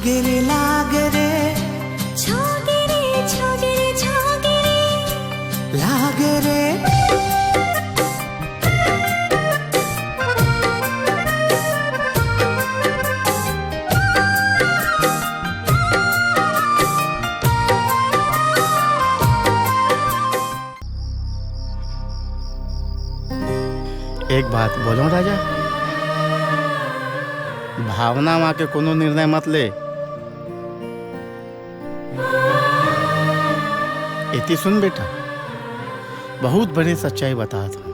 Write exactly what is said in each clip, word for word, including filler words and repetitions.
गिरे लाग रे, छोगे रे, छोगे रे, छोगे रे, लाग रे। एक बात बोलूं राजा, भावना मा के कोनो निर्णय मत ले। एती सुन बेटा, बहुत बड़े सच्चाई बतात हूं।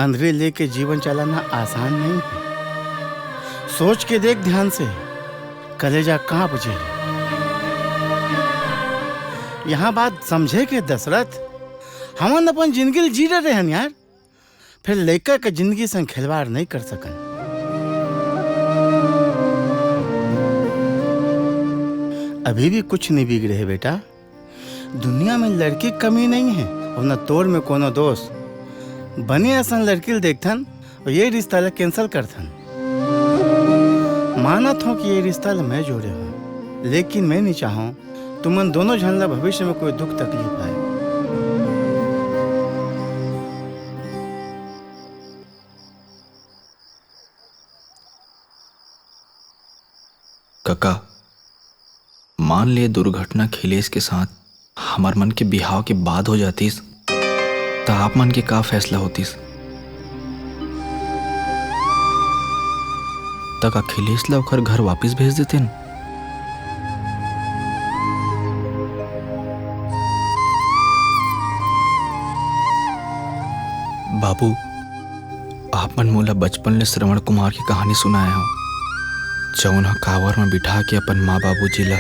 अंधरी लेके जीवन चलाना आसान नहीं है। सोच के देख ध्यान से, कलेजा कांप जे। यहां बात समझे के दशरथ, हमन अपन जिंदगी ल जी डरे हन यार, फिर लइका के जिंदगी संग खिलवाड़ नहीं कर सकन। अभी भी कुछ नहीं बिगड़े है बेटा, दुनिया में लड़की के कमी नहीं है, और न तोर में कोनो दोष। बने असन लड़की ल देखथन और ये रिश्ता ला cancel करथन। मानत हों कि ये रिश्ता ला मैं जोड़े हों, लेकिन मैं नहीं चाहूं तुमन दोनों झन ला भविष्य में कोई दुख तकलीफ आए। कका, मान ले दुर्घटना खिलेश के साथ हमर मन के बिहाव के बाद हो जातिस, त आप मन के का फैसला होतिस? त का खिलेश ला ओकर घर वापिस भेज देतेन? बाबू, आप मन मोला बचपन ले श्रवण कुमार के कहानी सुनाए हव, जउन ह कांवर म बिठा के अपन माँ बाबूजी ला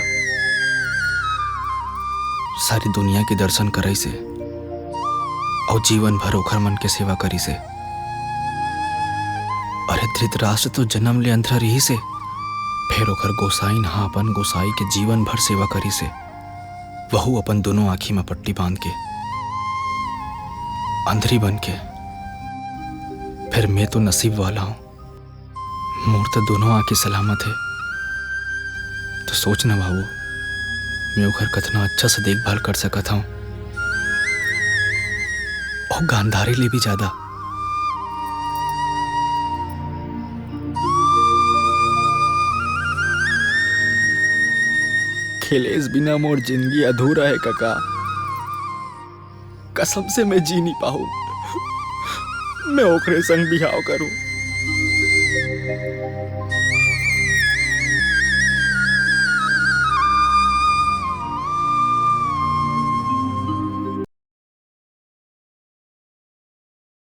सारी दुनिया के दर्शन कराइस हे अउ जीवन भर ओखर मन के सेवा करिस हे। अरे धृतराष्ट्र तो जन्म ले अंधरा रिहिस हे, फेर ओखर गोसाइन ह अपन गोसाई के जीवन भर सेवा करिस हे। वहू अपन दोनों आँखी म पट्टी बांध के, अंधरी बन के। फेर मैं तो नसीब वाला हूँ, मोर तो दोनों आँखी सलामत हे। तो सोच ना बाबू, मैं ओकर कतना अच्छा से देखभाल कर सकत हूँ, अउ गांधारी ले भी ज्यादा। खिलेश बिना मोर जिंदगी अधूरा हे कका। कसम से मैं जी नहीं पाहूं। मैं ओकरे संग बिहाव करूं,